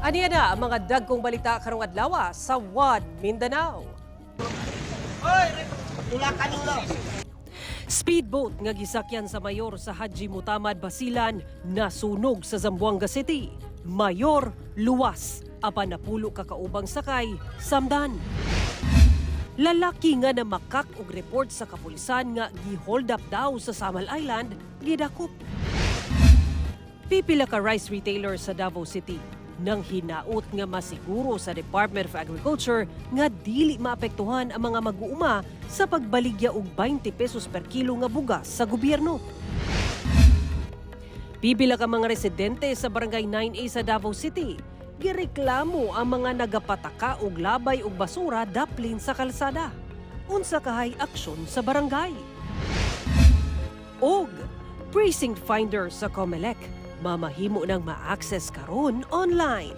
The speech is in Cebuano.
Aniya na ang mga dagkong balita karong adlaw sa One Mindanao. Speedboat nga gisakyan sa mayor sa Hadji Mutamad, Basilan, nasunog sa Zamboanga City. Mayor luwas apan napulo ka kaubang sakay samdan. Lalaki nga namakak og report sa kapulisan nga gi-hold up daw sa Samal Island gidakop. Pipila ka rice retailer sa Davao City nang hinaut nga masiguro sa Department of Agriculture nga dili maapektuhan ang mga mag-uuma sa pagbaligya og 20 pesos per kilo nga bugas sa gobyerno. Pipila ka mga residente sa Barangay 9A sa Davao City gireklamo ang mga nagapataka og labay og basura daplin sa kalsada. Unsa kahay aksyon sa barangay? Og precinct finder sa COMELEC mamahimo ng ma-access karon online.